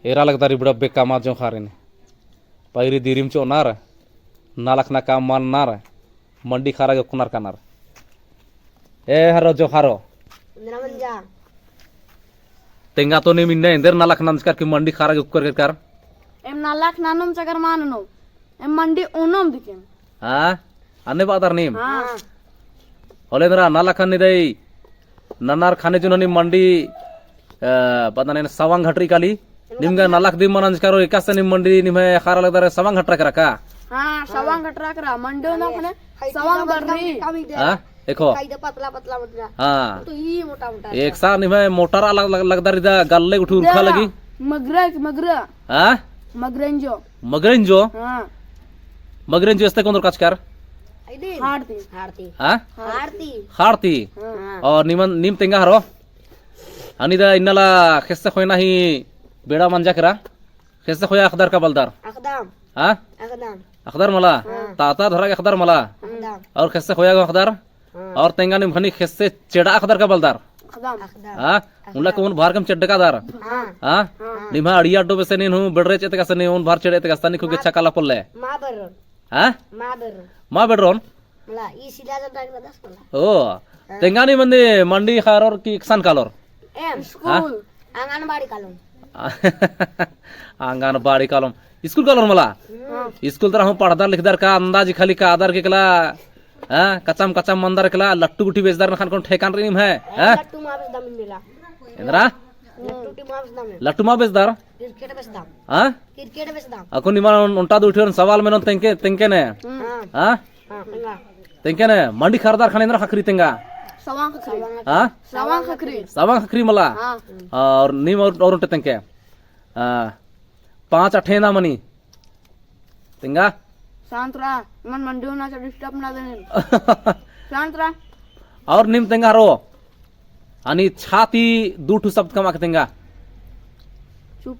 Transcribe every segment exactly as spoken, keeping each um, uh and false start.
एरा लगदर इबड़ा बेका मा जोंख़ारिन। पैरी दिरिम चोनर, नलख नका मनर, मंडी खारा गे उक्कनर कानर। ए हरो जोंख़ारो। तेंगा तो नीम इन्ने एन्देर नलख नंजकर कि मंडी खारा गे उक्कर केरकर? एम नलख ननोम चकर मा ननोम। एम मंडी ओनोम दिकेम। हाँ? अन्ने बअदर नीम? हाँ। होले एन्दरा नलख ननी दई ननर ख़ने जुन हनी मंडी, अ, बअदन एन सवांग घटरी काली। निमगा नलख दिम मा नंजकर हो, एकासे नीम मंडी निम्है खारा लगदर सवांग घटरा केरा का? हाँ, सवांग घटरा केरा। मंडी ओना ख़ने सवांग बररी। हाँ? देखो। खाई दे पतला पतला मोटरा। हाँ। तो ई मोटा मोटा एक रहता। सार निम्है मोटरा लग-, लग-, लगदर इदा गल्ले गुट्ठी उरखा लगी। मगरा, मगरा। हाँ? मगरेंजो। मगरेंजो? हाँ। मगरेंजो एस्ते कोन दरकाचकर? हाड़ती। हाड़ती। हाँ? हाड़ती। हाड़ती। हाँ। और निमन, नीम तेंगा हरो? हनी दा इन्नला ख़ेस्स ख़ोयना ही बेड़ा मंजा केरा। ख़ेस्स ख़ोया अख़दर का बलदर? अख़दम। हाँ? अख़दम। अख़दर मला? हाँ। ताता धरा के अख़दर मला? अख़दम। और ख़ेस्स ख़ोया गो अख़दर? हाँ। और तेंगा नीम ख़नी ख़ेस्स चेड़ा अख़दर का बलदर? अख़दम। अख़दम। हाँ? अख़दम। उनला के ओन भर कम चेड़का दर? हाँ। हाँ? हाँ। निम्है अड़िया अड्डो बेसे नीन हूँ बेड़रे चेते का सने ओन भर चेड़े ते का सने खुगे मा-, छका ला पोल्ले? मा बेड़रोन। हाँ? मा बेड़रोन। मा बेड़रोन? मला, ई सिला जब डाल के दस मला। ओ, हाँ। तेंगा नीम एन्ने मंडी खारोर कि एकसन कालोर? एम। हाँ? स्कूल। आंगनबाड़ी कालोम। आंगनबाड़ी कालोम। स्कूल कालोर मला? हाँ। स्कूल तरा हूँ पढ़दर लिखदर का अंदाज खाली कादर के कला, हाँ? कचम कचम मंदर कला, लट्टू गुट्ठी बेचदर नखन कोन ठेकान रई निम्है, हाँ? लट्टू मा बेचदम इन्नेला। एन्दरा? लट्टू टी मा बेचदम। लट्टू मा बेचदर? क्रिकेट बेचदम। हाँ? क्रिकेट बेचदम। अक्कुन निमन ओन-, ओन्टा दू ठियोन सवाल मेनोन तेंके, तेंके ने। हाँ। हाँ? हाँ, तेंगा। तेंके ने, मंडी खारदर ख़ने एन्दरा ख़क्खरी तेंगा? सवांग ख़क्खरी। हाँ? सवांग ख़क्खरी। सवांग ख़क्खरी मला? हाँ। और नीम और, और ओन्टे तेंके? हाँ। पाँच अठेना मनी। तेंगा? शांत रहा, मन मंडी ओना से disturb ना देने। शांत रहा। और नीम तेंगा हरो। अनि छाती दू ठू शब्द कमा के तेंगा। चुप।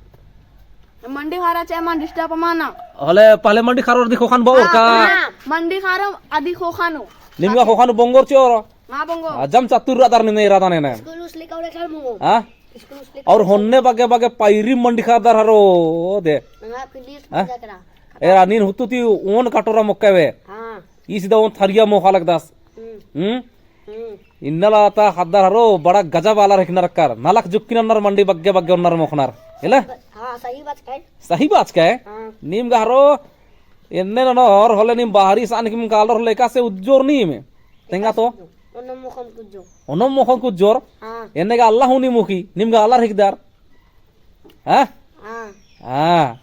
मंडी खारा चाहे मन disturb माना। होले पहले मंडी खारो अदी ख़ोख़ान बओर का? हाँ, मंडी खारो अदी ख़ोख़ानो। निमगा ख़ोख़ानो बोंगोर चिओर। मा बोंगो? अजम चतुर रअदर नीम इरादा ने ने। स्कूल उसले का उड़े खाल बोंगो। हाँ? स्कूल उसले और का होन्ने बग्गे बग्गे पैरी मंडी खारदर हरो दे। हाँ, पुलिस हाँ? मजाक रहा। एरा नीन हुतु ती ओन कटोरा मोक्का बे। हाँ। ई सीधा ओन थरिया मोख़ा लगदस। हम्म। हम्म? हम्म। इन्नला आता ख़द्दर हरो बड़ा गजब आलर हिकनर अक्कर। नलख जुक्की नन्नर मंडी बग्गे बग्गे ओन्नर मोख़नर। एला? हाँ, सही बात कहे। सही बात कहे? हाँ। नीम गा हरो एन्ने ननोर होले नीम बाहरी सान किम कालर होले एकासे उज्जोर नीम। तेंगा तो? ओनोम मोख़ोन कुज्जोर। ओनोम मोख़ोन कुज्जोर? हाँ। एन्ने गा अल्ला हूँ नीम मोख़ी, नीम गा आलर हिकदर। हाँ? हाँ। हाँ।